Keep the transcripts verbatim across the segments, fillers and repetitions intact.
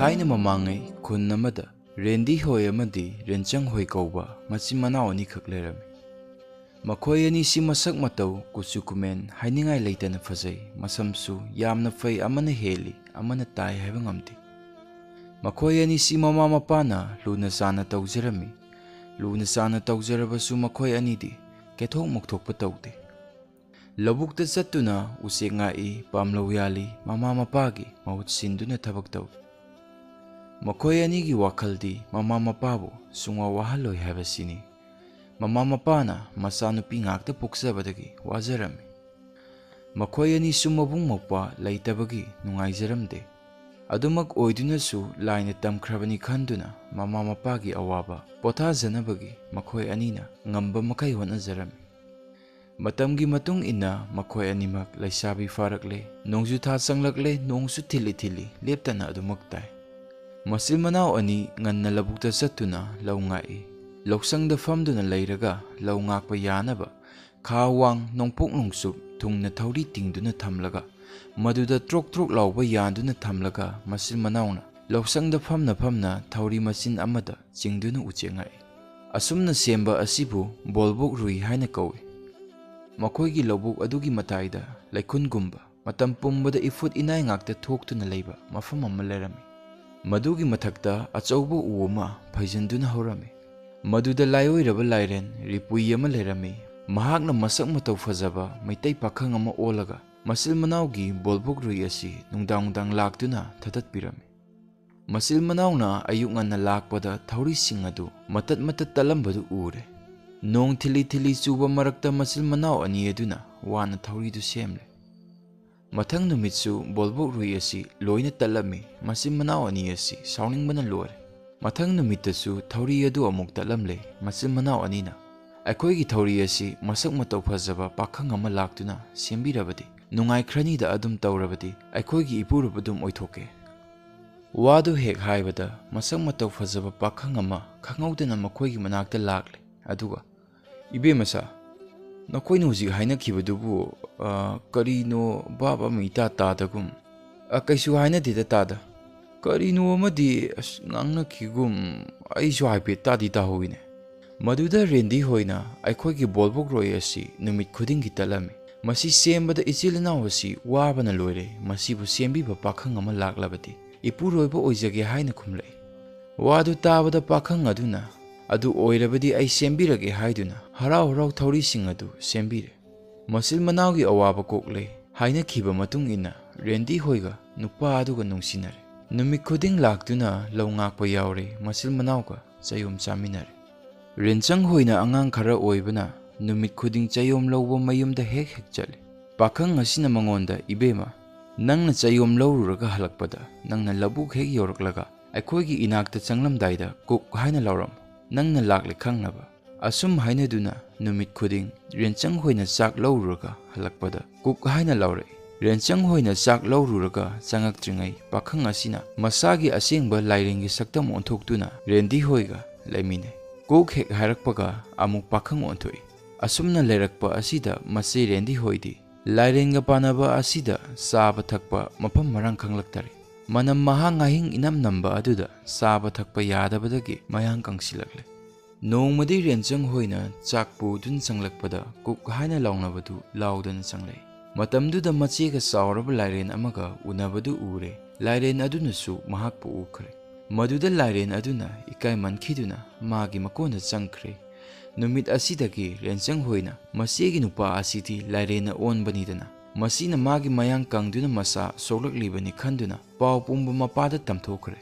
ꯊꯥꯏꯅ ꯃꯃꯥꯡꯉꯩ ꯈꯨꯟ ꯑꯃꯗ ꯔꯦꯟꯗꯤ ꯍꯣꯏ ꯑꯃꯗꯤ ꯔꯦꯟꯆꯪ ꯍꯣꯏ ꯀꯧꯕ ꯃꯆꯤꯟ ꯃꯅꯥꯎ ꯑꯅꯤꯈꯛ ꯂꯩꯔꯝꯃꯤ꯫ ꯃꯈꯣꯏ ꯑꯅꯤꯁꯤ ꯃꯁꯛ ꯃꯇꯧ, ꯀꯨꯆꯨ ꯀꯨꯃꯦꯟ ꯍꯥꯏꯅꯤꯡꯉꯥꯏ ꯂꯩꯇꯅ ꯐꯖꯩ, ꯃꯁꯝꯁꯨ ꯌꯥꯝꯅ ꯐꯩ, ꯑꯃꯅ ꯍꯦꯜꯂꯤ ꯑꯃꯅ ꯇꯥꯏ ꯍꯥꯏꯕ ꯉꯝꯗꯦ꯫ ꯃꯈꯣꯏ ꯑꯅꯤꯁꯤ ꯃꯃꯥ ꯃꯄꯥꯅ ꯂꯨꯅ ꯆꯥꯟꯅ ꯇꯧꯖꯔꯝꯃꯤ꯫ ꯂꯨꯅ ꯆꯥꯟꯅ ꯇꯧꯖꯔꯕꯁꯨ ꯃꯈꯣꯏ ꯑꯅꯤꯗꯤ ꯀꯦꯊꯣꯛ ꯃꯧꯊꯣꯛꯄ ꯇꯧꯗꯦ꯫ ꯂꯧꯕꯨꯛꯇ ꯆꯠꯇꯨꯅ ꯎꯆꯦꯛ ꯉꯥꯛꯏ, ꯄꯥꯝꯂꯧ ꯌꯥꯜꯂꯤ, ꯃꯃꯥ ꯃꯄꯥꯒꯤ ꯃꯍꯨꯠ ꯁꯤꯟꯗꯨꯅ ꯊꯕꯛ ꯇꯧꯏ꯫ ꯃꯈꯣꯏ ꯑꯅꯤꯒꯤ ꯋꯥꯈꯜꯗꯤ ꯃꯃꯥ ꯃꯄꯥꯕꯨ ꯁꯨꯡꯋꯥ ꯋꯥꯍꯜꯂꯣꯏ ꯍꯥꯏꯕꯁꯤꯅꯤ꯫ ꯃꯃꯥ ꯃꯄꯥꯅ ꯃꯆꯥꯅꯨꯄꯤ ꯉꯥꯛꯇ ꯄꯣꯛꯆꯕꯗꯒꯤ ꯋꯥꯖꯔꯝꯃꯤ꯫ ꯃꯈꯣꯏ ꯑꯅꯤꯁꯨ ꯃꯕꯨꯡ ꯃꯧꯄ꯭ꯋꯥ ꯂꯩꯇꯕꯒꯤ ꯅꯨꯡꯉꯥꯏꯖꯔꯝꯗꯦ꯫ ꯑꯗꯨꯃꯛ ꯑꯣꯏꯗꯨꯅꯁꯨ ꯂꯥꯏꯅ ꯇꯝꯈ꯭ꯔꯕꯅꯤ ꯈꯟꯗꯨꯅ ꯃꯃꯥ ꯃꯄꯥꯒꯤ ꯑꯋꯥꯕ ꯄꯣꯊꯥꯖꯅꯕꯒꯤ ꯃꯈꯣꯏ ꯑꯅꯤꯅ ꯉꯝꯕ ꯃꯈꯩ ꯍꯣꯠꯅꯖꯔꯝꯃꯤ꯫ ꯃꯇꯝꯒꯤ ꯃꯇꯨꯡ ꯏꯟꯅ ꯃꯈꯣꯏ ꯑꯅꯤꯃꯛ ꯂꯩꯁꯥꯕꯤ ꯐꯥꯔꯛꯂꯦ꯫ ꯅꯣꯡꯖꯨ ꯊꯥ ꯆꯪꯂꯛꯂꯦ, ꯅꯣꯡꯁꯨ ꯊꯤꯜꯂꯤ ꯊꯤꯜꯂꯤ ꯂꯦꯞꯇꯅ ꯑꯗꯨꯃꯛ ꯇꯥꯏ꯫ ꯃꯆꯤꯟ ꯃꯅꯥꯎ ꯑꯅꯤ ꯉꯟꯅ ꯂꯧꯕꯨꯛꯇ ꯆꯠꯇꯨꯅ ꯂꯧ ꯉꯥꯛꯏ꯫ ꯂꯧꯁꯪꯗ ꯐꯝꯗꯨꯅ ꯂꯩꯔꯒ ꯂꯧ ꯉꯥꯛꯄ ꯌꯥꯅꯕ ꯈꯥ ꯋꯥꯡ, ꯅꯣꯡꯄꯣꯛ ꯅꯣꯡꯆꯨꯞ ꯊꯨꯡꯅ ꯊꯧꯔꯤ ꯇꯤꯡꯗꯨꯅ ꯊꯝꯂꯒ, ꯃꯗꯨꯗ ꯇ꯭ꯔꯣꯛ ꯇ꯭ꯔꯣꯛ ꯂꯥꯎꯕ ꯌꯥꯟꯗꯨꯅ ꯊꯝꯂꯒ, ꯃꯆꯤꯟ ꯃꯅꯥꯎꯅ ꯂꯧꯁꯪꯗ ꯐꯝꯅ ꯐꯝꯅ ꯊꯧꯔꯤ ꯃꯆꯤꯟ ꯑꯃꯗ ꯆꯤꯡꯗꯨꯅ ꯎꯆꯦꯛ ꯉꯥꯛꯏ꯫ ꯑꯁꯨꯝꯅ ꯁꯦꯝꯕ ꯑꯁꯤꯕꯨ ꯕꯣꯜꯕꯣꯛ ꯔꯨꯏ ꯍꯥꯏꯅ ꯀꯧꯏ꯫ ꯃꯈꯣꯏꯒꯤ ꯂꯧꯕꯨꯛ ꯑꯗꯨꯒꯤ ꯃꯇꯥꯏꯗ ꯂꯩꯈꯨꯟꯒꯨꯝꯕ, ꯃꯇꯝ ꯄꯨꯝꯕꯗ ꯏꯐꯨꯠ ꯏꯅꯥꯏ ꯉꯥꯛꯇ ꯊꯣꯛꯇꯨꯅ ꯂꯩꯕ ꯃꯐꯝ ꯑꯃ ꯂꯩꯔꯝꯃꯤ꯫ ꯃꯗꯨꯒꯤ ꯃꯊꯛꯇ ꯑꯆꯧꯕ ꯎ ꯑꯃ ꯐꯩꯖꯤꯟꯗꯨꯅ ꯍꯧꯔꯝꯃꯤ꯫ ꯃꯗꯨꯗ ꯂꯥꯏꯑꯣꯏꯔꯕ ꯂꯥꯏꯔꯦꯟ ꯔꯤꯄꯨꯏ ꯑꯃ ꯂꯩꯔꯝꯃꯤ꯫ ꯃꯍꯥꯛꯅ ꯃꯁꯛ ꯃꯇꯧ ꯐꯖꯕ ꯃꯩꯇꯩ ꯄꯥꯈꯪ ꯑꯃ ꯑꯣꯜꯂꯒ ꯃꯆꯤꯜ ꯃꯅꯥꯎꯒꯤ ꯕꯣꯜꯕꯣꯛ ꯔꯨꯏ ꯑꯁꯤ ꯅꯨꯡꯗꯥꯡ ꯅꯨꯡꯗꯥꯡ ꯂꯥꯛꯇꯨꯅ ꯊꯗꯠꯄꯤꯔꯝꯃꯤ꯫ ꯃꯆꯤꯜ ꯃꯅꯥꯎꯅ ꯑꯌꯨꯛ ꯉꯟꯅ ꯂꯥꯛꯄꯗ ꯊꯧꯔꯤꯁꯤꯡ ꯑꯗꯨ ꯃꯇꯠ ꯃꯇꯠ ꯇꯠꯂꯝꯕꯗꯨ ꯎꯔꯦ꯫ ꯅꯣꯡ ꯊꯤꯜꯂꯤ ꯊꯤꯜꯂꯤ ꯆꯨꯕ ꯃꯔꯛꯇ ꯃꯆꯤꯜ ꯃꯅꯥꯎ ꯑꯅꯤ ꯑꯗꯨꯅ ꯋꯥꯅ ꯊꯧꯔꯤꯗꯨ ꯁꯦꯝꯂꯦ꯫ ꯃꯊꯪ ꯅꯨꯃꯤꯠꯁꯨ ꯕꯣꯜꯕꯣꯛ ꯔꯨꯏ ꯑꯁꯤ ꯂꯣꯏꯅ ꯇꯠꯂꯝꯃꯤ꯫ ꯃꯆꯤꯟ ꯃꯅꯥꯎ ꯑꯅꯤ ꯑꯁꯤ ꯁꯥꯎꯅꯤꯡꯕꯅ ꯂꯣꯏꯔꯦ꯫ ꯃꯊꯪ ꯅꯨꯃꯤꯠꯇꯁꯨ ꯊꯧꯔꯤ ꯑꯗꯨ ꯑꯃꯨꯛ ꯇꯠꯂꯝꯂꯦ꯫ ꯃꯆꯤꯟ ꯃꯅꯥꯎ ꯑꯅꯤꯅ, "ꯑꯩꯈꯣꯏꯒꯤ ꯊꯧꯔꯤ ꯑꯁꯤ ꯃꯁꯛ ꯃꯇꯧ ꯐꯖꯕ ꯄꯥꯈꯪ ꯑꯃ ꯂꯥꯛꯇꯨꯅ ꯁꯦꯝꯕꯤꯔꯕꯗꯤ ꯅꯨꯡꯉꯥꯏꯈ꯭ꯔꯅꯤꯗ, ꯑꯗꯨꯝ ꯇꯧꯔꯕꯗꯤ ꯑꯩꯈꯣꯏꯒꯤ ꯏꯄꯨꯔꯨꯞ ꯑꯗꯨꯝ ꯑꯣꯏꯊꯣꯛꯀꯦ"꯫ ꯋꯥꯗꯨ ꯍꯦꯛ ꯍꯥꯏꯕꯗ ꯃꯁꯛ ꯃꯇꯧ ꯐꯖꯕ ꯄꯥꯈꯪ ꯑꯃ ꯈꯪꯍꯧꯗꯅ ꯃꯈꯣꯏꯒꯤ ꯃꯅꯥꯛꯇ ꯂꯥꯛꯂꯦ꯫ ꯑꯗꯨꯒ, "ꯏꯕꯦꯝꯃ ꯁꯥ, ꯅꯈꯣꯏꯅ ꯍꯧꯖꯤꯛ ꯍꯥꯏꯅꯈꯤꯕꯗꯨꯕꯨ, ꯑ, ꯀꯔꯤꯅꯣ ꯚꯥꯞ ꯑꯃ ꯏꯇꯥ ꯇꯥꯗꯒꯨꯝ?" "ꯑ, ꯀꯩꯁꯨ ꯍꯥꯏꯅꯗꯦꯗ ꯇꯥꯗ꯫ ꯀꯔꯤꯅꯣ ꯑꯃꯗꯤ ꯑꯁ ꯉꯥꯡꯅꯈꯤꯒꯨꯝ, ꯑꯩꯁꯨ ꯍꯥꯏꯐꯦꯠ ꯇꯥꯗꯤ ꯇꯥꯍꯧꯋꯤꯅꯦ꯫ ꯃꯗꯨꯗ ꯔꯦꯟꯗꯤ ꯍꯣꯏꯅ, "ꯑꯩꯈꯣꯏꯒꯤ ꯕꯣꯜꯕꯨꯛ ꯔꯣꯏ ꯑꯁꯤ ꯅꯨꯃꯤꯠ ꯈꯨꯗꯤꯡꯒꯤ ꯇꯠꯂꯝꯃꯤ꯫ ꯃꯁꯤ ꯁꯦꯝꯕꯗ ꯏꯆꯤꯜ ꯏꯅꯥꯎ ꯑꯁꯤ ꯋꯥꯕꯅ ꯂꯣꯏꯔꯦ꯫ ꯃꯁꯤꯕꯨ ꯁꯦꯝꯕꯤꯕ ꯄꯥꯈꯪ ꯑꯃ ꯂꯥꯛꯂꯕꯗꯤ ꯏꯄꯨꯔꯣꯏꯕ ꯑꯣꯏꯖꯒꯦ" ꯍꯥꯏꯅ ꯈꯨꯝꯂꯛꯏ꯫ ꯋꯥꯗꯨ ꯇꯥꯕꯗ ꯄꯥꯈꯪ ꯑꯗꯨꯅ, "ꯑꯗꯨ ꯑꯣꯏꯔꯕꯗꯤ ꯑꯩ ꯁꯦꯝꯕꯤꯔꯒꯦ" ꯍꯥꯏꯗꯨꯅ ꯍꯔꯥꯎ ꯍꯔꯥꯎ ꯊꯧꯔꯤꯁꯤꯡ ꯑꯗꯨ ꯁꯦꯝꯕꯤꯔꯦ꯫ ꯃꯆꯤꯜ ꯃꯅꯥꯎꯒꯤ ꯑꯋꯥꯕ ꯀꯣꯛꯂꯦ ꯍꯥꯏꯅꯈꯤꯕ ꯃꯇꯨꯡ ꯏꯟꯅ ꯔꯦꯟꯗꯤ ꯍꯣꯏꯒ ꯅꯨꯄꯥ ꯑꯗꯨꯒ ꯅꯨꯡꯁꯤꯅꯔꯦ꯫ ꯅꯨꯃꯤꯠ ꯈꯨꯗꯤꯡ ꯂꯥꯛꯇꯨꯅ ꯂꯧ ꯉꯥꯛꯄ ꯌꯥꯎꯔꯦ, ꯃꯆꯤꯜ ꯃꯅꯥꯎꯒ ꯆꯌꯣꯝ ꯆꯥꯃꯤꯟꯅꯔꯦ꯫ ꯔꯦꯟꯆꯪ ꯍꯣꯏꯅ ꯑꯉꯥꯡ ꯈꯔ ꯑꯣꯏꯕꯅ ꯅꯨꯃꯤꯠ ꯈꯨꯗꯤꯡ ꯆꯌꯣꯝ ꯂꯧꯕ ꯃꯌꯨꯝꯗ ꯍꯦꯛ ꯍꯦꯛ ꯆꯠꯂꯤ꯫ ꯄꯥꯈꯪ ꯑꯁꯤꯅ ꯃꯉꯣꯟꯗ, "ꯏꯕꯦꯝꯃ, ꯅꯪꯅ ꯆꯌꯣꯝ ꯂꯧꯔꯨꯔꯒ ꯍꯜꯂꯛꯄꯗ ꯅꯪꯅ ꯂꯧꯕꯨꯛ ꯍꯦꯛ ꯌꯧꯔꯛꯂꯒ ꯑꯩꯈꯣꯏꯒꯤ ꯏꯅꯥꯛꯇ ꯆꯪꯂꯝꯗꯥꯏꯗ ꯀꯨꯛ ꯍꯥꯏꯅ ꯂꯥꯎꯔꯝꯃꯨ, ꯅꯪꯅ ꯂꯥꯛꯂꯦ ꯈꯪꯅꯕ"꯫ ꯑꯁꯨꯝ ꯍꯥꯏꯅꯗꯨꯅ ꯅꯨꯃꯤꯠ ꯈꯨꯗꯤꯡ ꯔꯦꯟꯆꯪ ꯍꯣꯏꯅ ꯆꯥꯛ ꯂꯧꯔꯨꯔꯒ ꯍꯜꯂꯛꯄꯗ ꯀꯨꯛ ꯍꯥꯏꯅ ꯂꯥꯎꯔꯛꯏ꯫ ꯔꯦꯟꯆꯪ ꯍꯣꯏꯅ ꯆꯥꯛ ꯂꯧꯔꯨꯔꯒ ꯆꯪꯉꯛꯇ꯭ꯔꯤꯉꯩ ꯄꯥꯈꯪ ꯑꯁꯤꯅ ꯃꯁꯥꯒꯤ ꯑꯁꯦꯡꯕ ꯂꯥꯏꯔꯦꯟꯒꯤ ꯁꯛꯇꯝ ꯑꯣꯟꯊꯣꯛꯇꯨꯅ ꯔꯦꯟꯗꯤ ꯍꯣꯏꯒ ꯂꯩꯃꯤꯟꯅꯩ꯫ ꯀꯨꯛ ꯍꯦꯛ ꯍꯥꯏꯔꯛꯄꯒ ꯑꯃꯨꯛ ꯄꯥꯈꯪ ꯑꯣꯟꯊꯣꯛꯏ꯫ ꯑꯁꯨꯝꯅ ꯂꯩꯔꯛꯄ ꯑꯁꯤꯗ ꯃꯆꯦ ꯔꯦꯟꯗꯤ ꯍꯣꯏꯗꯤ ꯂꯥꯏꯔꯦꯟꯒ ꯄꯥꯟꯅꯕ ꯑꯁꯤꯗ ꯆꯥꯕ ꯊꯛꯄ ꯃꯐꯝ ꯃꯔꯥꯡ ꯈꯪꯂꯛꯇꯔꯦ꯫ ꯃꯅꯝ ꯃꯍꯥ ꯉꯥꯍꯤꯡ ꯏꯅꯝ ꯅꯝꯕ ꯑꯗꯨꯗ ꯆꯥꯕ ꯊꯛꯄ ꯌꯥꯗꯕꯗꯒꯤ ꯃꯌꯥꯡ ꯀꯪꯁꯤꯜꯂꯛꯂꯦ꯫ ꯅꯣꯡꯃꯗꯤ ꯔꯦꯟꯆꯪ ꯍꯣꯏꯅ ꯆꯥꯛ ꯄꯨꯗꯨꯅ ꯆꯪꯂꯛꯄꯗ ꯀꯨꯛ ꯍꯥꯏꯅ ꯂꯥꯎꯅꯕꯗꯨ ꯂꯥꯎꯗꯅ ꯆꯪꯂꯛꯏ꯫ ꯃꯇꯝꯗꯨꯗ ꯃꯆꯦꯒ ꯆꯥꯎꯔꯕ ꯂꯥꯏꯔꯦꯟ ꯑꯃꯒ ꯎꯅꯕꯗꯨ ꯎꯔꯦ꯫ ꯂꯥꯏꯔꯦꯟ ꯑꯗꯨꯅꯁꯨ ꯃꯍꯥꯛꯄꯨ ꯎꯈ꯭ꯔꯦ꯫ ꯃꯗꯨꯗ ꯂꯥꯏꯔꯦꯟ ꯑꯗꯨꯅ ꯏꯀꯥꯏꯃꯟꯈꯤꯗꯨꯅ ꯃꯥꯒꯤ ꯃꯀꯣꯟꯗ ꯆꯪꯈ꯭ꯔꯦ꯫ ꯅꯨꯃꯤꯠ ꯑꯁꯤꯗꯒꯤ ꯔꯦꯟꯆꯪ ꯍꯣꯏꯅ ꯃꯆꯦꯒꯤ ꯅꯨꯄꯥ ꯑꯁꯤꯗꯤ ꯂꯥꯏꯔꯦꯟꯅ ꯑꯣꯟꯕꯅꯤꯗꯅ, ꯃꯁꯤꯅ ꯃꯥꯒꯤ ꯃꯌꯥꯡ ꯀꯪꯗꯨꯅ ꯃꯆꯥ ꯁꯣꯛꯂꯛꯂꯤꯕꯅꯤ ꯈꯟꯗꯨꯅ ꯄꯥꯎ ꯄꯨꯝꯕ ꯃꯄꯥꯗ ꯇꯝꯊꯣꯛꯈ꯭ꯔꯦ꯫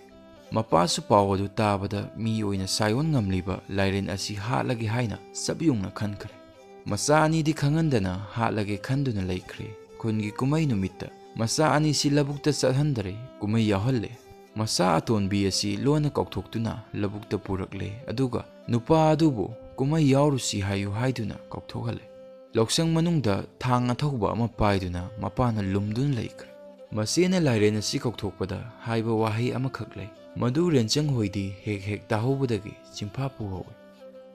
ꯃꯄꯥꯁꯨ ꯄꯥꯎ ꯑꯗꯨ ꯇꯥꯕꯗ ꯃꯤ ꯑꯣꯏꯅ ꯁꯥꯏꯑꯣꯟ ꯉꯝꯂꯤꯕ ꯂꯥꯏꯔꯦꯟ ꯑꯁꯤ ꯍꯥꯠꯂꯒꯦ ꯍꯥꯏꯅ ꯆꯞ ꯌꯨꯡꯅ ꯈꯟꯈ꯭ꯔꯦ꯫ ꯃꯆꯥ ꯑꯅꯤꯗꯤ ꯈꯪꯍꯟꯗꯅ ꯍꯥꯠꯂꯒꯦ ꯈꯟꯗꯨꯅ ꯂꯩꯈ꯭ꯔꯦ꯫ ꯈꯨꯟꯒꯤ ꯀꯨꯝꯍꯩ ꯅꯨꯃꯤꯠꯇ ꯃꯆꯥ ꯑꯅꯤꯁꯤ ꯂꯧꯕꯨꯛꯇ ꯆꯠꯍꯟꯗꯔꯦ, ꯀꯨꯝꯍꯩ ꯌꯥꯎꯍꯜꯂꯦ꯫ ꯃꯆꯥ ꯑꯇꯣꯟꯕꯤ ꯑꯁꯤ ꯂꯣꯟꯅ ꯀꯧꯊꯣꯛꯇꯨꯅ ꯂꯧꯕꯨꯛꯇ ꯄꯨꯔꯛꯂꯦ, ꯑꯗꯨꯒ ꯅꯨꯄꯥ ꯑꯗꯨꯕꯨ ꯀꯨꯝꯍꯩ ꯌꯥꯎꯔꯨꯁꯤ ꯍꯥꯏꯌꯨ ꯍꯥꯏꯗꯨꯅ ꯀꯧꯊꯣꯛꯍꯜꯂꯦ꯫ ꯂꯧꯁꯪ ꯃꯅꯨꯡꯗ ꯊꯥꯡ ꯑꯊꯧꯕ ꯑꯃ ꯄꯥꯏꯗꯨꯅ ꯃꯄꯥꯅ ꯂꯨꯝꯗꯨꯅ ꯂꯩꯈ꯭ꯔꯦ꯫ ꯃꯆꯦꯅ ꯂꯥꯏꯔꯦꯟ ꯑꯁꯤ ꯀꯧꯊꯣꯛꯄꯗ ꯍꯥꯏꯕ ꯋꯥꯍꯩ ꯑꯃꯈꯛ ꯂꯩ, ꯃꯗꯨ ꯔꯦꯟꯆꯪ ꯍꯣꯏꯗꯤ ꯍꯦꯛ ꯍꯦꯛ ꯇꯥꯍꯧꯕꯗꯒꯤ ꯆꯤꯟꯐꯥ ꯄꯨꯍꯧꯏ꯫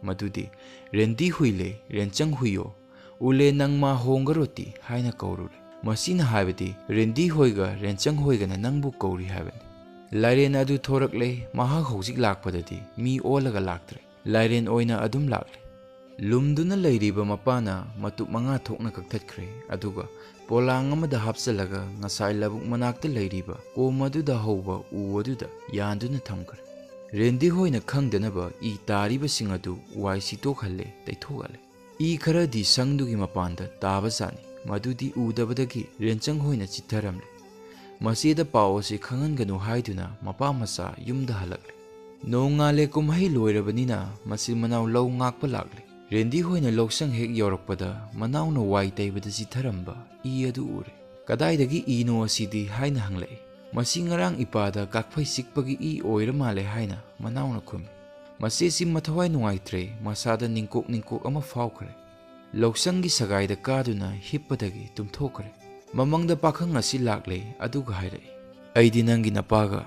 ꯃꯗꯨꯗꯤ, "ꯔꯦꯟꯗꯤ ꯍꯨꯏꯂꯦ, ꯔꯦꯟꯆꯪ ꯍꯨꯏꯌꯣ, ꯎꯂꯦ ꯅꯪ ꯃꯥ ꯍꯣꯡꯒꯔꯣꯇꯤ" ꯍꯥꯏꯅ ꯀꯧꯔꯨꯔꯦ꯫ ꯃꯁꯤꯅ ꯍꯥꯏꯕꯗꯤ, "ꯔꯦꯟꯗꯤ ꯍꯣꯏꯒ ꯔꯦꯟꯆꯪ ꯍꯣꯏꯒꯅ ꯅꯪꯕꯨ ꯀꯧꯔꯤ" ꯍꯥꯏꯕꯅꯤ꯫ ꯂꯥꯏꯔꯦꯟ ꯑꯗꯨ ꯊꯣꯔꯛꯂꯦ꯫ ꯃꯍꯥꯛ ꯍꯧꯖꯤꯛ ꯂꯥꯛꯄꯗꯗꯤ ꯃꯤ ꯑꯣꯜꯂꯒ ꯂꯥꯛꯇ꯭ꯔꯦ, ꯂꯥꯏꯔꯦꯟ ꯑꯣꯏꯅ ꯑꯗꯨꯝ ꯂꯥꯛꯂꯦ꯫ ꯂꯨꯝꯗꯨꯅ ꯂꯩꯔꯤꯕ ꯃꯄꯥꯅ ꯃꯇꯨꯞ ꯃꯉꯥ ꯊꯣꯛꯅ ꯀꯛꯊꯠꯈ꯭ꯔꯦ, ꯑꯗꯨꯒ ꯄꯣꯂꯥꯡ ꯑꯃꯗ ꯍꯥꯞꯆꯤꯜꯂꯒ ꯉꯁꯥꯏ ꯂꯧꯕꯨꯛ ꯃꯅꯥꯛꯇ ꯂꯩꯔꯤꯕ ꯀꯣꯝ ꯑꯗꯨꯗ ꯍꯧꯕ ꯎ ꯑꯗꯨꯗ ꯌꯥꯟꯗꯨꯅ ꯊꯝꯈ꯭ꯔꯦ꯫ ꯔꯦꯟꯗꯤ ꯍꯣꯏꯅ ꯈꯪꯗꯅꯕ ꯏ ꯇꯥꯔꯤꯕꯁꯤꯡ ꯑꯗꯨ ꯋꯥꯏ ꯁꯤꯠꯇꯣꯛꯍꯜꯂꯦ, ꯇꯩꯊꯣꯛꯍꯜꯂꯦ꯫ ꯏ ꯈꯔꯗꯤ ꯁꯪꯗꯨꯒꯤ ꯃꯄꯥꯟꯗ ꯇꯥꯕꯖꯥꯠꯅꯤ꯫ ꯃꯗꯨꯗꯤ ꯎꯗꯕꯗꯒꯤ ꯔꯦꯟꯆꯪ ꯍꯣꯏꯅ ꯆꯤꯠꯊꯔꯝꯂꯦ꯫ ꯃꯆꯦꯗ ꯄꯥꯎ ꯑꯁꯤ ꯈꯪꯍꯟꯒꯅꯨ ꯍꯥꯏꯗꯨꯅ ꯃꯄꯥ ꯃꯆꯥ ꯌꯨꯝꯗ ꯍꯜꯂꯛꯂꯦ꯫ ꯅꯣꯡꯉꯥꯜꯂꯦ꯫ ꯀꯨꯝꯍꯩ ꯂꯣꯏꯔꯕꯅꯤꯅ ꯃꯆꯤꯟ ꯃꯅꯥꯎ ꯂꯧ ꯉꯥꯛꯄ ꯂꯥꯛꯂꯦ꯫ ꯔꯦꯟꯗꯤ ꯍꯣꯏꯅ ꯂꯧꯁꯪ ꯍꯦꯛ ꯌꯧꯔꯛꯄꯗ ꯃꯅꯥꯎꯅ ꯋꯥꯏ ꯇꯩꯕꯗ ꯆꯤꯠꯊꯔꯝꯕ ꯏ ꯑꯗꯨ ꯎꯔꯦ꯫ "ꯀꯗꯥꯏꯗꯒꯤ ꯏꯅꯣ ꯑꯁꯤꯗꯤ?" ꯍꯥꯏꯅ ꯍꯪꯂꯛꯏ꯫ "ꯃꯁꯤ ꯉꯔꯥꯡ ꯏꯄꯥꯗ ꯀꯥꯛꯐꯩ ꯆꯤꯛꯄꯒꯤ ꯏ ꯑꯣꯏꯔ ꯃꯥꯜꯂꯦ," ꯍꯥꯏꯅ ꯃꯅꯥꯎꯅ ꯈꯨꯝꯃꯤ꯫ ꯃꯆꯦꯁꯤ ꯃꯊꯋꯥꯏ ꯅꯨꯡꯉꯥꯏꯇ꯭ꯔꯦ, ꯃꯁꯥꯗ ꯅꯤꯡꯀꯣꯛ ꯅꯤꯡꯀꯣꯛ ꯑꯃ ꯐꯥꯎꯈ꯭ꯔꯦ꯫ ꯂꯧꯁꯪꯒꯤ ꯁꯒꯥꯏꯗ ꯀꯥꯗꯨꯅ ꯍꯤꯞꯄꯗꯒꯤ ꯇꯨꯝꯊꯣꯛꯈ꯭ꯔꯦ꯫ ꯃꯃꯪꯗ ꯄꯥꯈꯪ ꯑꯁꯤ ꯂꯥꯛꯂꯦ, ꯑꯗꯨꯒ ꯍꯥꯏꯔꯛꯏ, "ꯑꯩꯗꯤ ꯅꯪꯒꯤ ꯅꯄꯥꯒ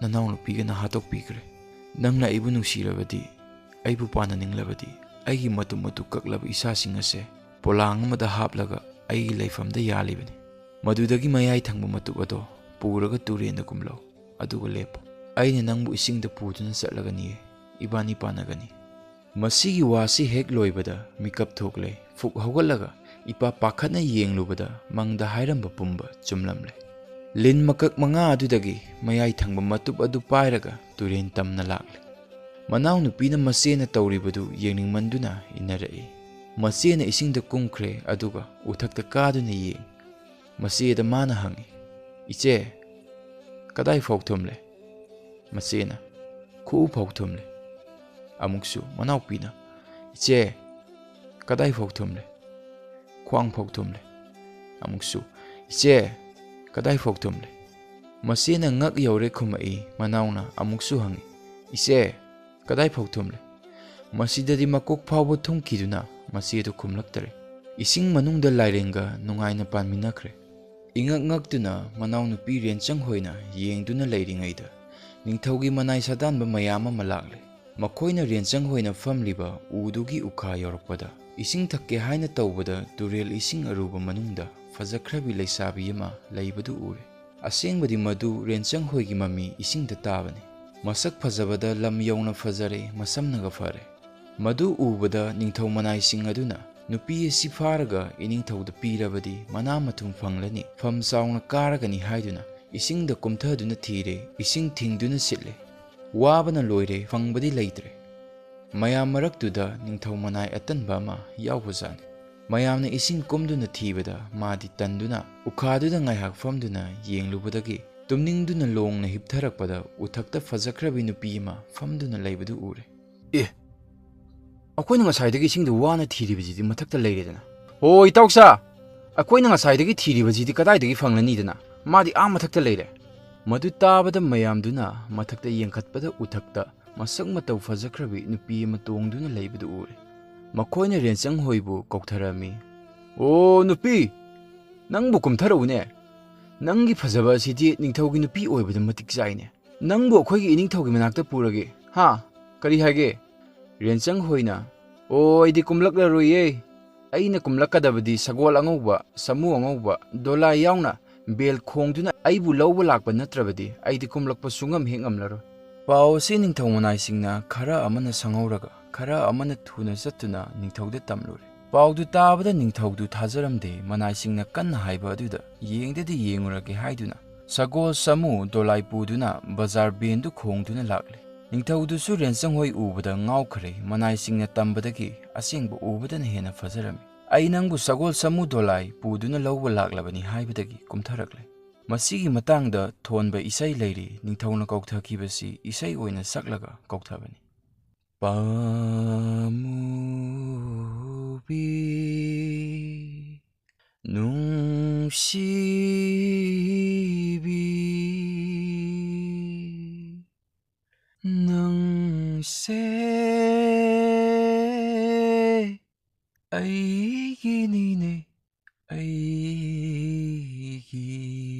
ꯅꯅꯥꯎꯅꯨꯄꯤꯒꯅ ꯍꯥꯠꯇꯣꯛꯄꯤꯈ꯭ꯔꯦ꯫ ꯅꯪꯅ ꯑꯩꯕꯨ ꯅꯨꯡꯁꯤꯔꯕꯗꯤ, ꯑꯩꯕꯨ ꯄꯥꯟꯅꯅꯤꯡꯂꯕꯗꯤ, ꯑꯩꯒꯤ ꯃꯇꯨ ꯃꯇꯨ ꯀꯛꯂꯕ ꯏꯁꯥꯁꯤꯡ ꯑꯁꯦ ꯄꯣꯂꯥꯡ ꯑꯃꯗ ꯍꯥꯞꯂꯒ ꯑꯩꯒꯤ ꯂꯩꯐꯝꯗ ꯌꯥꯜꯂꯤꯕꯅꯤ꯫ ꯃꯗꯨꯗꯒꯤ ꯃꯌꯥꯏ ꯊꯪꯕ ꯃꯇꯨꯞ ꯑꯗꯣ ꯄꯨꯔꯒ ꯇꯨꯔꯦꯟꯗ ꯀꯨꯝꯂꯧ, ꯑꯗꯨꯒ ꯂꯦꯞꯄꯨ꯫ ꯑꯩꯅ ꯅꯪꯕꯨ ꯏꯁꯤꯡꯗ ꯄꯨꯗꯨꯅ ꯆꯠꯂꯒꯅꯤꯌꯦ꯫ ꯏꯕꯥꯅꯤ ꯄꯥꯟꯅꯒꯅꯤ꯫" ꯃꯁꯤꯒꯤ ꯋꯥꯁꯤ ꯍꯦꯛ ꯂꯣꯏꯕꯗ ꯃꯤꯀꯞ ꯊꯣꯛꯂꯦ꯫ ꯐꯨꯛ ꯍꯧꯒꯠꯂꯒ ꯏꯄꯥ ꯄꯥꯈꯠꯅ ꯌꯦꯡꯂꯨꯕꯗ ꯃꯪꯗ ꯍꯥꯏꯔꯝꯕ ꯄꯨꯝꯕ ꯆꯨꯝꯂꯝꯂꯦ꯫ ꯂꯤꯟ ꯃꯀꯛ ꯃꯉꯥ ꯑꯗꯨꯗꯒꯤ ꯃꯌꯥꯏ ꯊꯪꯕ ꯃꯇꯨꯞ ꯑꯗꯨ ꯄꯥꯏꯔꯒ ꯇꯨꯔꯦꯟ ꯇꯝꯅ ꯂꯥꯛꯂꯦ꯫ ꯃꯅꯥꯎꯅꯨꯄꯤꯅ ꯃꯆꯦꯅ ꯇꯧꯔꯤꯕꯗꯨ ꯌꯦꯡꯅꯤꯡꯃꯟꯗꯨꯅ ꯏꯟꯅꯔꯛꯏ꯫ ꯃꯆꯦꯅ ꯏꯁꯤꯡꯗ ꯀꯨꯝꯈ꯭ꯔꯦ, ꯑꯗꯨꯒ ꯎꯊꯛꯇ ꯀꯥꯗꯨꯅ ꯌꯦꯡ꯫ ꯃꯆꯦꯗ ꯃꯥꯅ ꯍꯪꯉꯤ, "ꯏꯆꯦ, ꯀꯗꯥꯏ ꯐꯥꯎ ꯊꯨꯝꯂꯦ?" ꯃꯆꯦꯅ, "ꯈꯨꯎ ꯐꯥꯎ ꯊꯨꯝꯂꯦ꯫" ꯑꯃꯨꯛꯁꯨ ꯃꯅꯥꯎꯄꯤꯅ, "ꯏꯆꯦ, ꯀꯗꯥꯏ ꯐꯥꯎ ꯊꯨꯝꯂꯦ?" "ꯈ꯭ꯋꯥꯡ ꯐꯥꯎ ꯊꯨꯝꯂꯦ꯫" ꯑꯃꯨꯛꯁꯨ, "ꯏꯆꯦ, ꯀꯗꯥꯏ ꯐꯥꯎ ꯊꯨꯝꯂꯦ?" ꯃꯆꯦꯅ ꯉꯛ ꯌꯧꯔꯦ ꯈꯨꯝꯃꯛꯏ꯫ ꯃꯅꯥꯎꯅ ꯑꯃꯨꯛꯁꯨ ꯍꯪꯉꯤ, "ꯏꯆꯦ, ꯀꯗꯥꯏ ꯐꯥꯎ ꯊꯨꯝꯂꯦ?" ꯃꯁꯤꯗꯗꯤ ꯃꯀꯣꯛ ꯐꯥꯎꯕ ꯊꯨꯝꯈꯤꯗꯨꯅ ꯃꯆꯦꯗꯨ ꯈꯨꯝꯂꯛꯇꯔꯦ꯫ ꯏꯁꯤꯡ ꯃꯅꯨꯡꯗ ꯂꯥꯏꯔꯦꯟꯒ ꯅꯨꯡꯉꯥꯏꯅ ꯄꯥꯟꯃꯤꯟꯅꯈ꯭ꯔꯦ꯫ ꯏꯉꯛ ꯉꯛꯇꯨꯅ ꯃꯅꯥꯎꯅꯨꯄꯤ ꯔꯦꯟꯆꯪ ꯍꯣꯏꯅ ꯌꯦꯡꯗꯨꯅ ꯂꯩꯔꯤꯉꯩꯗ ꯅꯤꯡꯊꯧꯒꯤ ꯃꯅꯥꯏ ꯁꯥꯗꯥꯟꯕ ꯃꯌꯥꯝ ꯑꯃ ꯂꯥꯛꯂꯦ꯫ ꯃꯈꯣꯏꯅ ꯔꯦꯟꯆꯪ ꯍꯣꯏꯅ ꯐꯝꯂꯤꯕ ꯎꯗꯨꯒꯤ ꯎꯈꯥ ꯌꯧꯔꯛꯄꯗ, ꯏꯁꯤꯡ ꯊꯛꯀꯦ ꯍꯥꯏꯅ ꯇꯧꯕꯗ ꯇꯨꯔꯦꯜ ꯏꯁꯤꯡ ꯑꯔꯨꯕ ꯃꯅꯨꯡꯗ ꯐꯖꯈ꯭ꯔꯕꯤ ꯂꯩꯁꯥꯕꯤ ꯑꯃ ꯂꯩꯕꯗꯨ ꯎꯔꯦ꯫ ꯑꯁꯦꯡꯕꯗꯤ ꯃꯗꯨ ꯔꯦꯟꯆꯪ ꯍꯣꯏꯒꯤ ꯃꯃꯤ ꯏꯁꯤꯡꯗ ꯇꯥꯕꯅꯤ꯫ ꯃꯁꯛ ꯐꯖꯕꯗ ꯂꯝ ꯌꯧꯅ ꯐꯖꯔꯦ, ꯃꯁꯝꯅꯒ ꯐꯔꯦ꯫ ꯃꯗꯨ ꯎꯕꯗ ꯅꯤꯡꯊꯧ ꯃꯅꯥꯏꯁꯤꯡ ꯑꯗꯨꯅ ꯅꯨꯄꯤ ꯑꯁꯤ ꯐꯥꯔꯒ ꯏꯅꯤꯡꯊꯧꯗ ꯄꯤꯔꯕꯗꯤ ꯃꯅꯥ ꯃꯊꯨꯝ ꯐꯪꯂꯅꯤ, ꯐꯝ ꯆꯥꯎꯅ ꯀꯥꯔꯒꯅꯤ ꯍꯥꯏꯗꯨꯅ ꯏꯁꯤꯡꯗ ꯀꯨꯝꯊꯗꯨꯅ ꯊꯤꯔꯦ, ꯏꯁꯤꯡ ꯊꯤꯡꯗꯨꯅ ꯁꯤꯠꯂꯦ꯫ ꯋꯥꯕꯅ ꯂꯣꯏꯔꯦ, ꯐꯪꯕꯗꯤ ꯂꯩꯇ꯭ꯔꯦ꯫ ꯃꯌꯥꯝ ꯃꯔꯛꯇꯨꯗ ꯅꯤꯡꯊꯧ ꯃꯅꯥꯏ ꯑꯇꯟꯕ ꯑꯃ ꯌꯥꯎꯕꯖꯥꯠꯅꯤ꯫ ꯃꯌꯥꯝꯅ ꯏꯁꯤꯡ ꯀꯨꯝꯗꯨꯅ ꯊꯤꯕꯗ ꯃꯥꯗꯤ ꯇꯟꯗꯨꯅ ꯎꯈꯥꯗꯨꯗ ꯉꯥꯏꯍꯥꯛ ꯐꯝꯗꯨꯅ ꯌꯦꯡꯂꯨꯕꯗꯒꯤ ꯇꯨꯝꯅꯤꯡꯗꯨꯅ ꯂꯣꯡꯅ ꯍꯤꯞꯊꯔꯛꯄꯗ ꯎꯊꯛꯇ ꯐꯖꯈ꯭ꯔꯕꯤ ꯅꯨꯄꯤ ꯑꯃ ꯐꯝꯗꯨꯅ ꯂꯩꯕꯗꯨ ꯎꯔꯦ꯫ "ꯑꯦ, ꯑꯩꯈꯣꯏꯅ ꯉꯁꯥꯏꯗꯒꯤ ꯏꯁꯤꯡꯗ ꯋꯥꯅ ꯊꯤꯔꯤꯕꯁꯤꯗꯤ ꯃꯊꯛꯇ ꯂꯩꯔꯦꯗꯅ?" "ꯑꯣ, ꯏꯇꯥꯎꯁꯥ, ꯑꯩꯈꯣꯏꯅ ꯉꯁꯥꯏꯗꯒꯤ ꯊꯤꯔꯤꯕꯁꯤꯗꯤ ꯀꯗꯥꯏꯗꯒꯤ ꯐꯪꯂꯅꯤꯗꯅ? ꯃꯥꯗꯤ ꯑꯥ ꯃꯊꯛꯇ ꯂꯩꯔꯦ꯫" ꯃꯗꯨ ꯇꯥꯕꯗ ꯃꯌꯥꯝꯗꯨꯅ ꯃꯊꯛꯇ ꯌꯦꯡꯈꯠꯄꯗ ꯎꯊꯛꯇ ꯃꯁꯛ ꯃꯇꯧ ꯐꯖꯈ꯭ꯔꯕꯤ ꯅꯨꯄꯤ ꯑꯃ ꯇꯣꯡꯗꯨꯅ ꯂꯩꯕꯗꯨ ꯎꯔꯦ꯫ ꯃꯈꯣꯏꯅ ꯔꯦꯟꯆꯪ ꯍꯣꯏꯕꯨ ꯀꯧꯊꯔꯝꯃꯤ꯫ "ꯑꯣ ꯅꯨꯄꯤ, ꯅꯪꯕꯨ ꯀꯨꯝꯊꯔꯛꯎꯅꯦ꯫ ꯅꯪꯒꯤ ꯐꯖꯕ ꯑꯁꯤꯗꯤ ꯅꯤꯡꯊꯧꯒꯤ ꯅꯨꯄꯤ ꯑꯣꯏꯕꯗ ꯃꯇꯤꯛ ꯆꯥꯏꯅꯦ꯫ ꯅꯪꯕꯨ ꯑꯩꯈꯣꯏꯒꯤ ꯏꯅꯤꯡꯊꯧꯒꯤ ꯃꯅꯥꯛꯇ ꯄꯨꯔꯒꯦ꯫ ꯍꯥ? ꯀꯔꯤ ꯍꯥꯏꯒꯦ?" ꯔꯦꯟꯆꯪ ꯍꯣꯏꯅ, "ꯑꯣ, ꯑꯩꯗꯤ ꯀꯨꯝꯂꯛꯂꯔꯣꯏꯌꯦ꯫ ꯑꯩꯅ ꯀꯨꯝꯂꯛꯀꯗꯕꯗꯤ ꯁꯒꯣꯜ ꯑꯉꯧꯕ, ꯁꯥꯃꯨ ꯑꯉꯧꯕ, ꯗꯣꯂꯥꯏ ꯌꯥꯎꯅ ꯕꯦꯜ ꯈꯣꯡꯗꯨꯅ ꯑꯩꯕꯨ ꯂꯧꯕ ꯂꯥꯛꯄ ꯅꯠꯇ꯭ꯔꯕꯗꯤ ꯑꯩꯗꯤ ꯀꯨꯝꯂꯛꯄ ꯁꯨꯡꯉꯝ ꯍꯦꯛ ꯉꯝꯂꯔꯣꯏ꯫" ꯄꯥꯎ ꯑꯁꯤ ꯅꯤꯡꯊꯧ ꯃꯅꯥꯏꯁꯤꯡꯅ ꯈꯔ ꯑꯃꯅ ꯁꯪꯍꯧꯔꯒ ꯈꯔ ꯑꯃꯅ ꯊꯨꯅ ꯆꯠꯇꯨꯅ ꯅꯤꯡꯊꯧꯗ ꯇꯝꯂꯨꯔꯦ꯫ ꯄꯥꯎꯗꯨ ꯇꯥꯕꯗ ꯅꯤꯡꯊꯧꯗꯨ ꯊꯥꯖꯔꯝꯗꯦ꯫ ꯃꯅꯥꯏꯁꯤꯡꯅ ꯀꯟꯅ ꯍꯥꯏꯕ ꯑꯗꯨꯗ ꯌꯦꯡꯗꯗꯤ ꯌꯦꯡꯉꯨꯔꯒꯦ ꯍꯥꯏꯗꯨꯅ ꯁꯒꯣꯜ ꯁꯥꯃꯨ ꯗꯣꯂꯥꯏ ꯄꯨꯗꯨꯅ ꯕꯖꯥꯔ ꯕꯦꯟꯗꯨ ꯈꯣꯡꯗꯨꯅ ꯂꯥꯛꯂꯦ꯫ ꯅꯤꯡꯊꯧꯗꯨꯁꯨ ꯔꯦꯟꯆꯪ ꯍꯣꯏ ꯎꯕꯗ ꯉꯥꯎꯈ꯭ꯔꯦ꯫ ꯃꯅꯥꯏꯁꯤꯡꯅ ꯇꯝꯕꯗꯒꯤ ꯑꯁꯦꯡꯕ ꯎꯕꯗꯅ ꯍꯦꯟꯅ ꯐꯖꯔꯝꯃꯤ꯫ "ꯑꯩ ꯅꯪꯕꯨ ꯁꯒꯣꯜ ꯁꯥꯃꯨ ꯗꯣꯂꯥꯏ ꯄꯨꯗꯨꯅ ꯂꯧꯕ ꯂꯥꯛꯂꯕꯅꯤ" ꯍꯥꯏꯕꯗꯒꯤ ꯀꯨꯝꯊꯔꯛꯂꯦ꯫ ꯃꯁꯤꯒꯤ ꯃꯇꯥꯡꯗ ꯊꯣꯟꯕ ꯏꯁꯩ ꯂꯩꯔꯤ꯫ ꯅꯤꯡꯊꯧꯅ ꯀꯧꯊꯈꯤꯕꯁꯤ ꯏꯁꯩ ꯑꯣꯏꯅ ꯁꯛꯂꯒ ꯀꯧꯊꯕꯅꯤ꯫ ꯄꯥꯃꯨꯕꯤ ꯅꯨꯡꯁꯤꯕꯤ, ꯅꯪꯁꯦ ꯑꯩꯒꯤꯅꯤꯅꯦ, ꯑꯩꯒꯤ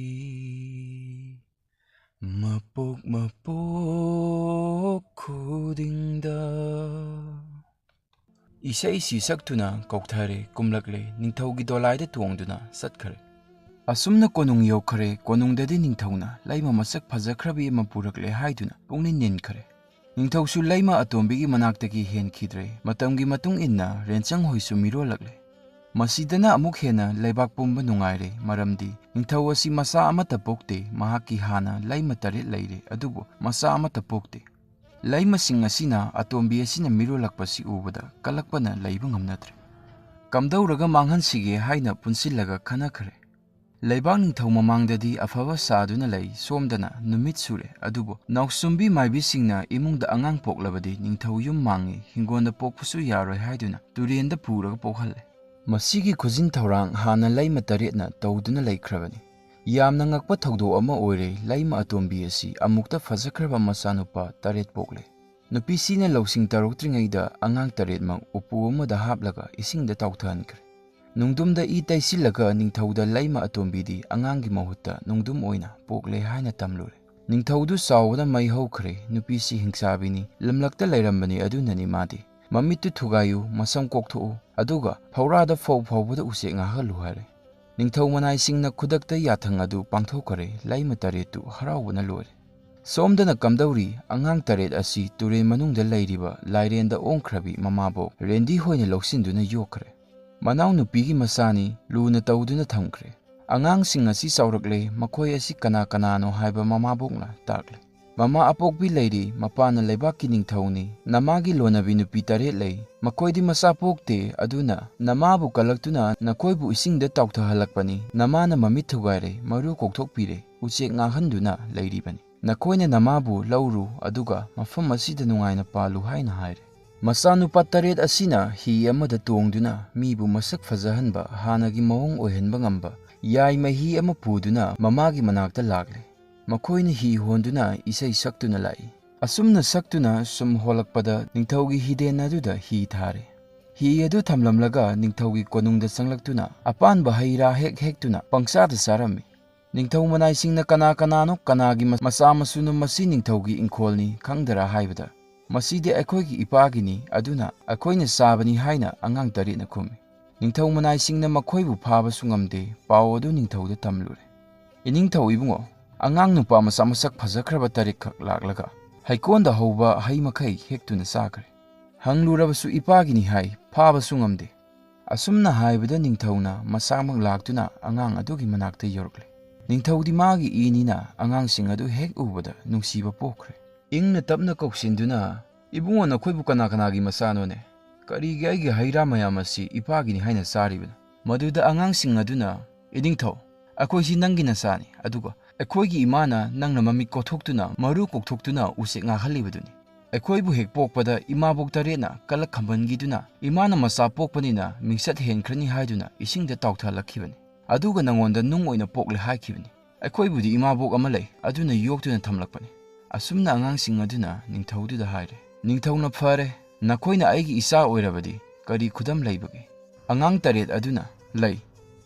ꯃꯄꯣꯛ ꯃꯄꯣꯛ ꯈꯨꯗꯤꯡꯗ꯫ ꯏꯁꯩꯁꯤ ꯁꯛꯇꯨꯅ ꯀꯧꯊꯔꯦ, ꯀꯨꯝꯂꯛꯂꯦ, ꯅꯤꯡꯊꯧꯒꯤ ꯗꯣꯂꯥꯏꯗ ꯇꯣꯡꯗꯨꯅ ꯆꯠꯈꯔꯦ꯫ ꯑꯁꯨꯝꯅ ꯀꯣꯅꯨꯡ ꯌꯧꯈ꯭ꯔꯦ꯫ ꯀꯣꯅꯨꯡꯗꯗꯤ ꯅꯤꯡꯊꯧꯅ ꯂꯩꯃ ꯃꯁꯛ ꯐꯖꯈ꯭ꯔꯕꯤ ꯑꯃ ꯄꯨꯔꯛꯂꯦ ꯍꯥꯏꯗꯨꯅ ꯄꯨꯛꯅꯤꯡ ꯅꯤꯟꯈ꯭ꯔꯦ꯫ ꯅꯤꯡꯊꯧꯁꯨ ꯂꯩꯃ ꯑꯇꯣꯝꯕꯤꯒꯤ ꯃꯅꯥꯛꯇꯒꯤ ꯍꯦꯟꯈꯤꯗ꯭ꯔꯦ꯫ ꯃꯇꯝꯒꯤ ꯃꯇꯨꯡ ꯏꯟꯅ ꯔꯦꯟꯆꯪ ꯍꯣꯏꯁꯨ ꯃꯤꯔꯣꯜꯂꯛꯂꯦ꯫ ꯃꯁꯤꯗꯅ ꯑꯃꯨꯛ ꯍꯦꯟꯅ ꯂꯩꯕꯥꯛ ꯄꯨꯝꯕ ꯅꯨꯡꯉꯥꯏꯔꯦ, ꯃꯔꯝꯗꯤ ꯅꯤꯡꯊꯧ ꯑꯁꯤ ꯃꯆꯥ ꯑꯃꯠꯇ ꯄꯣꯛꯇꯦ꯫ ꯃꯍꯥꯛꯀꯤ ꯍꯥꯟꯅ ꯂꯩꯃ ꯇꯔꯦꯠ ꯂꯩꯔꯦ, ꯑꯗꯨꯕꯨ ꯃꯆꯥ ꯑꯃꯠꯇ ꯄꯣꯛꯇꯦ꯫ ꯂꯩꯃꯁꯤꯡ ꯑꯁꯤꯅ ꯑꯇꯣꯝꯕꯤ ꯑꯁꯤꯅ ꯃꯤꯔꯣꯜꯂꯛꯄꯁꯤ ꯎꯕꯗ ꯀꯜꯂꯛꯄꯅ ꯂꯩꯕ ꯉꯝꯅꯗ꯭ꯔꯦ꯫ ꯀꯝꯗꯧꯔꯒ ꯃꯥꯡꯍꯟꯁꯤꯒꯦ ꯍꯥꯏꯅ ꯄꯨꯟꯁꯤꯜꯂꯒ ꯈꯟꯅꯈ꯭ꯔꯦ꯫ ꯂꯩꯕꯥꯛ ꯅꯤꯡꯊꯧ ꯃꯃꯥꯡꯗꯗꯤ ꯑꯐꯕ ꯁꯥꯗꯨꯅ ꯂꯩ꯫ ꯁꯣꯝꯗꯅ ꯅꯨꯃꯤꯠ ꯁꯨꯔꯦ, ꯑꯗꯨꯕꯨ ꯅꯥꯎꯁꯨꯝꯕꯤ ꯃꯥꯏꯕꯤꯁꯤꯡꯅ ꯏꯃꯨꯡꯗ ꯑꯉꯥꯡ ꯄꯣꯛꯂꯕꯗꯤ ꯅꯤꯡꯊꯧ ꯌꯨꯝ ꯃꯥꯡꯉꯤ, ꯍꯤꯡꯒꯣꯜꯗ ꯄꯣꯛꯄꯁꯨ ꯌꯥꯔꯣꯏ ꯍꯥꯏꯗꯨꯅ ꯇꯨꯔꯦꯟꯗ ꯄꯨꯔꯒ ꯄꯣꯛꯍꯜꯂꯦ꯫ ꯃꯁꯤꯒꯤ ꯈꯨꯖꯤꯟ ꯊꯧꯔꯥꯡ ꯍꯥꯟꯅ ꯂꯩꯃ ꯇꯔꯦꯠꯅ ꯇꯧꯗꯨꯅ ꯂꯩꯈ꯭ꯔꯕꯅꯤ꯫ ꯌꯥꯝꯅ ꯉꯛꯄ ꯊꯧꯗꯣꯛ ꯑꯃ ꯑꯣꯏꯔꯦ꯫ ꯂꯩꯃ ꯑꯇꯣꯝꯕꯤ ꯑꯁꯤ ꯑꯃꯨꯛꯇ ꯐꯖꯈ꯭ꯔꯕ ꯃꯆꯥꯅꯨꯄꯥ ꯇꯔꯦꯠ ꯄꯣꯛꯂꯦ꯫ ꯅꯨꯄꯤꯁꯤꯅ ꯂꯧꯁꯤꯡ ꯇꯧꯔꯛꯇ꯭ꯔꯤꯉꯩꯗ ꯑꯉꯥꯡ ꯇꯔꯦꯠꯃꯛ ꯎꯄꯨ ꯑꯃꯗ ꯍꯥꯞꯂꯒ ꯏꯁꯤꯡꯗ ꯇꯥꯎꯊꯍꯟꯈ꯭ꯔꯦ꯫ ꯅꯨꯡꯗꯨꯝꯗ ꯏ ꯇꯩꯁꯤꯜꯂꯒ ꯅꯤꯡꯊꯧꯗ ꯂꯩꯃ ꯑꯇꯣꯝꯕꯤꯗꯤ ꯑꯉꯥꯡꯒꯤ ꯃꯍꯨꯠꯇ ꯅꯨꯡꯗꯨꯝ ꯑꯣꯏꯅ ꯄꯣꯛꯂꯦ ꯍꯥꯏꯅ ꯇꯝꯂꯨꯔꯦ꯫ ꯅꯤꯡꯊꯧꯗꯨ ꯆꯥꯎꯕꯅ ꯃꯩ ꯍꯧꯈ꯭ꯔꯦ꯫ ꯅꯨꯄꯤꯁꯤ ꯍꯤꯡꯆꯥꯕꯤꯅꯤ, ꯂꯝꯂꯛꯇ ꯂꯩꯔꯝꯕꯅꯤ, ꯑꯗꯨꯅꯅꯤ ꯃꯥꯗꯤ꯫ ꯃꯃꯤꯠꯇꯨ ꯊꯨꯒꯥꯏꯌꯨ, ꯃꯁꯝ ꯀꯣꯛꯊꯣꯛꯎ, ꯑꯗꯨꯒ ꯐꯧꯔꯥꯗ ꯐꯧ ꯐꯧꯕꯗ ꯎꯆꯦꯛ ꯉꯥꯡꯍꯜꯂꯨ ꯍꯥꯏꯔꯦ꯫ ꯅꯤꯡꯊꯧ ꯃꯅꯥꯏꯁꯤꯡꯅ ꯈꯨꯗꯛꯇ ꯌꯥꯊꯪ ꯑꯗꯨ ꯄꯥꯡꯊꯣꯛꯈ꯭ꯔꯦ꯫ ꯂꯩꯃ ꯇꯔꯦꯠꯇꯨ ꯍꯔꯥꯎꯕꯅ ꯂꯣꯏꯔꯦ꯫ ꯁꯣꯝꯗꯅ ꯀꯝꯗꯧꯔꯤ? ꯑꯉꯥꯡ ꯇꯔꯦꯠ ꯑꯁꯤ ꯇꯨꯔꯦꯜ ꯃꯅꯨꯡꯗ ꯂꯩꯔꯤꯕ ꯂꯥꯏꯔꯦꯟꯗ ꯑꯣꯟꯈ꯭ꯔꯕꯤ ꯃꯃꯥꯕꯣꯛ ꯔꯦꯟꯗꯤ ꯍꯣꯏꯅ ꯂꯧꯁꯤꯟꯗꯨꯅ ꯌꯣꯛꯈ꯭ꯔꯦ꯫ ꯃꯅꯥꯎꯅꯨꯄꯤꯒꯤ ꯃꯆꯥꯅꯤ, ꯂꯨꯅ ꯇꯧꯗꯨꯅ ꯊꯝꯈ꯭ꯔꯦ꯫ ꯑꯉꯥꯡꯁꯤꯡ ꯑꯁꯤ ꯆꯥꯎꯔꯛꯂꯦ, ꯃꯈꯣꯏ ꯑꯁꯤ ꯀꯅꯥ ꯀꯅꯥꯅꯣ ꯍꯥꯏꯕ ꯃꯃꯥꯕꯣꯛꯅ ꯇꯥꯛꯂꯦ꯫ ꯃꯃꯥ ꯑꯄꯣꯛꯄꯤ ꯂꯩꯔꯤ, ꯃꯄꯥꯅ ꯂꯩꯕꯥꯛꯀꯤ ꯅꯤꯡꯊꯧꯅꯤ, ꯅꯃꯥꯒꯤ ꯂꯣꯟꯅꯕꯤ ꯅꯨꯄꯤ ꯇꯔꯦꯠ ꯂꯩ, ꯃꯈꯣꯏꯗꯤ ꯃꯆꯥ ꯄꯣꯛꯇꯦ, ꯑꯗꯨꯅ ꯅꯃꯥꯕꯨ ꯀꯜꯂꯛꯇꯨꯅ ꯅꯈꯣꯏꯕꯨ ꯏꯁꯤꯡꯗ ꯇꯥꯎꯊꯍꯜꯂꯛꯄꯅꯤ꯫ ꯅꯃꯥꯅ ꯃꯃꯤꯠ ꯊꯨꯒꯥꯏꯔꯦ, ꯃꯔꯨ ꯀꯣꯛꯊꯣꯛꯄꯤꯔꯦ, ꯎꯆꯦꯛ ꯉꯥꯡꯍꯟꯗꯨꯅ ꯂꯩꯔꯤꯕꯅꯤ꯫ ꯅꯈꯣꯏꯅ ꯅꯃꯥꯕꯨ ꯂꯧꯔꯨ, ꯑꯗꯨꯒ ꯃꯐꯝ ꯑꯁꯤꯗ ꯅꯨꯡꯉꯥꯏꯅ ꯄꯥꯜꯂꯨ ꯍꯥꯏꯅ ꯍꯥꯏꯔꯦ꯫ ꯃꯆꯥꯅꯨꯄꯥ ꯇꯔꯦꯠ ꯑꯁꯤꯅ ꯍꯤ ꯑꯃꯗ ꯇꯣꯡꯗꯨꯅ ꯃꯤꯕꯨ ꯃꯁꯛ ꯐꯖꯍꯟꯕ, ꯍꯥꯟꯅꯒꯤ ꯃꯑꯣꯡ ꯑꯣꯏꯍꯟꯕ ꯉꯝꯕ ꯌꯥꯏ ꯃꯍꯤ ꯑꯃ ꯄꯨꯗꯨꯅ ꯃꯃꯥꯒꯤ ꯃꯅꯥꯛꯇ ꯂꯥꯛꯂꯦ꯫ ꯃꯈꯣꯏꯅ ꯍꯤ ꯍꯣꯟꯗꯨꯅ ꯏꯁꯩ ꯁꯛꯇꯨꯅ ꯂꯥꯛꯏ꯫ ꯑꯁꯨꯝꯅ ꯁꯛꯇꯨꯅ ꯁꯨꯝ ꯍꯣꯜꯂꯛꯄꯗ ꯅꯤꯡꯊꯧꯒꯤ ꯍꯤꯗꯦꯟ ꯑꯗꯨꯗ ꯍꯤ ꯊꯥꯔꯦ꯫ ꯍꯤ ꯑꯗꯨ ꯊꯝꯂꯝꯂꯒ ꯅꯤꯡꯊꯧꯒꯤ ꯀꯣꯅꯨꯡꯗ ꯆꯪꯂꯛꯇꯨꯅ ꯑꯄꯥꯟꯕ ꯍꯩ ꯔꯥ ꯍꯦꯛ ꯍꯦꯛꯇꯨꯅ ꯄꯪꯆꯥꯗ ꯆꯥꯔꯝꯃꯤ꯫ ꯅꯤꯡꯊꯧ ꯃꯅꯥꯏꯁꯤꯡꯅ ꯀꯅꯥ ꯀꯅꯥꯅꯣ, ꯀꯅꯥꯒꯤ ꯃ-, ꯃꯆꯥ ꯃꯁꯨꯅꯣ, ꯃꯁꯤ ꯅꯤꯡꯊꯧꯒꯤ ꯏꯪꯈꯣꯜꯅꯤ ꯈꯪꯗꯔꯥ ꯍꯥꯏꯕꯗ, ꯃꯁꯤꯗꯤ ꯑꯩꯈꯣꯏꯒꯤ ꯏꯄꯥꯒꯤꯅꯤ, ꯑꯗꯨꯅ ꯑꯩꯈꯣꯏꯅ ꯆꯥꯕꯅꯤ ꯍꯥꯏꯅ ꯑꯉꯥꯡ ꯇꯔꯦꯠꯅ ꯈꯨꯝꯃꯤ꯫ ꯅꯤꯡꯊꯧ ꯃꯅꯥꯏꯁꯤꯡꯅ ꯃꯈꯣꯏꯕꯨ ꯐꯥꯕꯁꯨ ꯉꯝꯗꯦ꯫ ꯄꯥꯎ ꯑꯗꯨ ꯅꯤꯡꯊꯧꯗ ꯇꯝꯂꯨꯔꯦ꯫ "ꯏꯅꯤꯡꯊꯧ ꯏꯕꯨꯡꯉꯣ, ꯑꯉꯥꯡ ꯅꯨꯄꯥ ꯃꯆꯥ ꯃꯁꯛ ꯐꯖꯈ꯭ꯔꯕ ꯇꯔꯦꯠꯈꯛ ꯂꯥꯛꯂꯒ ꯍꯩꯀꯣꯟꯗ ꯍꯧꯕ ꯍꯩ ꯃꯈꯩ ꯍꯦꯛꯇꯨꯅ ꯆꯥꯈ꯭ꯔꯦ꯫ ꯍꯪꯂꯨꯔꯕꯁꯨ ꯏꯄꯥꯒꯤꯅꯤ ꯍꯥꯏ, ꯐꯥꯕꯁꯨ ꯉꯝꯗꯦ"꯫ ꯑꯁꯨꯝꯅ ꯍꯥꯏꯕꯗ ꯅꯤꯡꯊꯧꯅ ꯃꯁꯥꯃꯛ ꯂꯥꯛꯇꯨꯅ ꯑꯉꯥꯡ ꯑꯗꯨꯒꯤ ꯃꯅꯥꯛꯇ ꯌꯧꯔꯛꯂꯦ꯫ ꯅꯤꯡꯊꯧꯗꯤ ꯃꯥꯒꯤ ꯏꯅꯤꯅ ꯑꯉꯥꯡꯁꯤꯡ ꯑꯗꯨ ꯍꯦꯛ ꯎꯕꯗ ꯅꯨꯡꯁꯤꯕ ꯄꯣꯛꯈ꯭ꯔꯦ꯫ ꯏꯪꯅ ꯇꯞꯅ ꯀꯧꯁꯤꯟꯗꯨꯅ, "ꯏꯕꯨꯡꯉꯣ, ꯅꯈꯣꯏꯕꯨ ꯀꯅꯥ ꯀꯅꯥꯒꯤ ꯃꯆꯥꯅꯣꯅꯦ? ꯀꯔꯤꯒꯤ ꯑꯩꯒꯤ ꯍꯩ ꯔꯥ ꯃꯌꯥꯝ ꯑꯁꯤ ꯏꯄꯥꯒꯤꯅꯤ ꯍꯥꯏꯅ ꯆꯥꯔꯤꯕꯅꯣ?" ꯃꯗꯨꯗ ꯑꯉꯥꯡꯁꯤꯡ ꯑꯗꯨꯅ, "ꯏꯅꯤꯡꯊꯧ, ꯑꯩꯈꯣꯏꯁꯤ ꯅꯪꯒꯤ ꯅꯆꯥꯅꯤ, ꯑꯗꯨꯒ ꯑꯩꯈꯣꯏꯒꯤ ꯏꯃꯥꯅ ꯅꯪꯅ ꯃꯃꯤꯠ ꯀꯣꯊꯣꯛꯇꯨꯅ, ꯃꯔꯨ ꯀꯣꯛꯊꯣꯛꯇꯨꯅ ꯎꯆꯦꯛ ꯉꯥꯛꯍꯜꯂꯤꯕꯗꯨꯅꯤ꯫ ꯑꯩꯈꯣꯏꯕꯨ ꯍꯦꯛ ꯄꯣꯛꯄꯗ ꯏꯃꯥꯕꯣꯛ ꯇꯔꯦꯠꯅ ꯀꯂꯛ ꯈꯝꯕꯟꯈꯤꯗꯨꯅ ꯏꯃꯥꯅ ꯃꯆꯥ ꯄꯣꯛꯄꯅꯤꯅ ꯃꯤꯡꯆꯠ ꯍꯦꯟꯈ꯭ꯔꯅꯤ ꯍꯥꯏꯗꯨꯅ ꯏꯁꯤꯡꯗ ꯇꯥꯎꯊꯍꯜꯂꯛꯈꯤꯕꯅꯤ꯫ ꯑꯗꯨꯒ ꯅꯉꯣꯟꯗ ꯅꯨꯡ ꯑꯣꯏꯅ ꯄꯣꯛꯂꯦ ꯍꯥꯏꯈꯤꯕꯅꯤ꯫ ꯑꯩꯈꯣꯏꯕꯨꯗꯤ ꯏꯃꯥꯕꯣꯛ ꯑꯃ ꯂꯩ, ꯑꯗꯨꯅ ꯌꯣꯛꯇꯨꯅ ꯊꯝꯂꯛꯄꯅꯤ"꯫ ꯑꯁꯨꯝꯅ ꯑꯉꯥꯡꯁꯤꯡ ꯑꯗꯨꯅ ꯅꯤꯡꯊꯧꯗꯨꯗ ꯍꯥꯏꯔꯦ꯫ ꯅꯤꯡꯊꯧꯅ, "ꯐꯔꯦ, ꯅꯈꯣꯏꯅ ꯑꯩꯒꯤ ꯏꯆꯥ ꯑꯣꯏꯔꯕꯗꯤ ꯀꯔꯤ ꯈꯨꯗꯝ ꯂꯩꯕꯒꯦ? ꯑꯉꯥꯡ ꯇꯔꯦꯠ ꯑꯗꯨꯅ ꯂꯩ꯫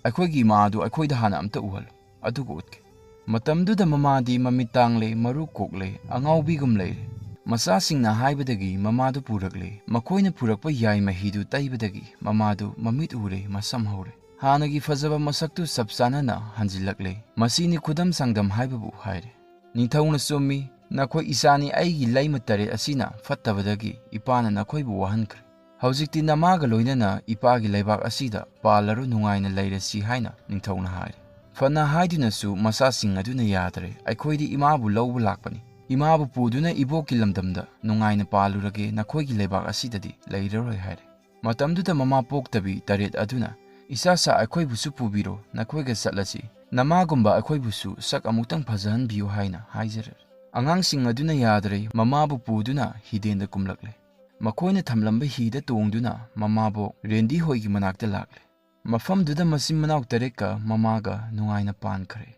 ꯑꯩꯈꯣꯏꯒꯤ ꯏꯃꯥ ꯑꯗꯨ ꯑꯩꯈꯣꯏꯗ ꯍꯥꯟꯅ ꯑꯝꯇ ꯎꯍꯜꯂꯨ, ꯑꯗꯨꯒ ꯎꯠꯀꯦ"꯫ ꯃꯇꯝꯗꯨꯗ ꯃꯃꯥꯗꯤ ꯃꯃꯤꯠ ꯇꯥꯡꯂꯦ, ꯃꯔꯨ ꯀꯣꯛꯂꯦ, ꯑꯉꯥꯎꯕꯤꯒꯨꯝ ꯂꯩꯔꯦ꯫ ꯃꯆꯥꯁꯤꯡꯅ ꯍꯥꯏꯕꯗꯒꯤ ꯃꯃꯥꯗꯨ ꯄꯨꯔꯛꯂꯦ꯫ ꯃꯈꯣꯏꯅ ꯄꯨꯔꯛꯄ ꯌꯥꯏ ꯃꯍꯤꯗꯨ ꯇꯩꯕꯗꯒꯤ ꯃꯃꯥꯗꯨ ꯃꯃꯤꯠ ꯎꯔꯦ, ꯃꯁꯝ ꯍꯧꯔꯦ꯫ ꯍꯥꯟꯅꯒꯤ ꯐꯖꯕ ꯃꯁꯛꯇꯨ ꯆꯞ ꯆꯥꯅꯅ ꯍꯟꯖꯤꯜꯂꯛꯂꯦ꯫ ꯃꯁꯤꯅꯤ ꯈꯨꯗꯝ ꯆꯥꯡꯗꯝ ꯍꯥꯏꯕꯕꯨ ꯍꯥꯏꯔꯦ꯫ ꯅꯤꯡꯊꯧꯅ, "ꯆꯨꯝꯃꯤ, ꯅꯈꯣꯏ ꯏꯆꯥꯅꯤ꯫ ꯑꯩꯒꯤ ꯂꯩꯃ ꯇꯔꯦꯠ ꯑꯁꯤꯅ ꯐꯠꯇꯕꯗꯒꯤ ꯏꯄꯥꯅ ꯅꯈꯣꯏꯕꯨ ꯋꯥꯍꯟꯈ꯭ꯔꯦ꯫ ꯍꯧꯖꯤꯛꯇꯤ ꯅꯃꯥꯒ ꯂꯣꯏꯅꯅ ꯏꯄꯥꯒꯤ ꯂꯩꯕꯥꯛ ꯑꯁꯤꯗ ꯄꯥꯜꯂꯔꯣ, ꯅꯨꯡꯉꯥꯏꯅ ꯂꯩꯔꯁꯤ" ꯍꯥꯏꯅ ꯅꯤꯡꯊꯧꯅ ꯍꯥꯏꯔꯦ꯫ ꯐꯅ ꯍꯥꯏꯗꯨꯅꯁꯨ ꯃꯆꯥꯁꯤꯡ ꯑꯗꯨꯅ ꯌꯥꯗꯔꯦ꯫ "ꯑꯩꯈꯣꯏꯗꯤ ꯏꯃꯥꯕꯨ ꯂꯧꯕ ꯂꯥꯛꯄꯅꯤ꯫ ꯏꯃꯥꯕꯨ ꯄꯨꯗꯨꯅ ꯏꯕꯣꯛꯀꯤ ꯂꯝꯗꯝꯗ ꯅꯨꯡꯉꯥꯏꯅ ꯄꯥꯜꯂꯨꯔꯒꯦ, ꯅꯈꯣꯏꯒꯤ ꯂꯩꯕꯥꯛ ꯑꯁꯤꯗꯗꯤ ꯂꯩꯔꯔꯣꯏ" ꯍꯥꯏꯔꯦ꯫ ꯃꯇꯝꯗꯨꯗ ꯃꯃꯥ ꯄꯣꯛꯇꯕꯤ ꯇꯔꯦꯠ ꯑꯗꯨꯅ, "ꯏꯆꯥꯁꯥ, ꯑꯩꯈꯣꯏꯕꯨꯁꯨ ꯄꯨꯕꯤꯔꯣ, ꯅꯈꯣꯏꯒ ꯆꯠꯂꯁꯤ꯫ ꯅꯃꯥꯒꯨꯝꯕ ꯑꯩꯈꯣꯏꯕꯨꯁꯨ ꯁꯛ ꯑꯃꯨꯛꯇꯪ ꯐꯖꯍꯟꯕꯤꯌꯨ" ꯍꯥꯏꯅ ꯍꯥꯏꯖꯔꯦ꯫ ꯑꯉꯥꯡꯁꯤꯡ ꯑꯗꯨꯅ ꯌꯥꯗꯔꯦ, ꯃꯃꯥꯕꯨ ꯄꯨꯗꯨꯅ ꯍꯤꯗꯦꯟꯗ ꯀꯨꯝꯂꯛꯂꯦ꯫ ꯃꯈꯣꯏꯅ ꯊꯝꯂꯝꯕ ꯍꯤꯗ ꯇꯣꯡꯗꯨꯅ ꯃꯃꯥꯕꯣꯛ ꯔꯦꯟꯗꯤ ꯍꯣꯏꯒꯤ ꯃꯅꯥꯛꯇ ꯂꯥꯛꯂꯦ꯫ ꯃꯐꯝꯗꯨꯗ ꯃꯆꯤꯟ ꯃꯅꯥꯎ ꯇꯔꯦꯠꯀ ꯃꯃꯥꯒ ꯅꯨꯡꯉꯥꯏꯅ ꯄꯥꯟꯈ꯭ꯔꯦ꯫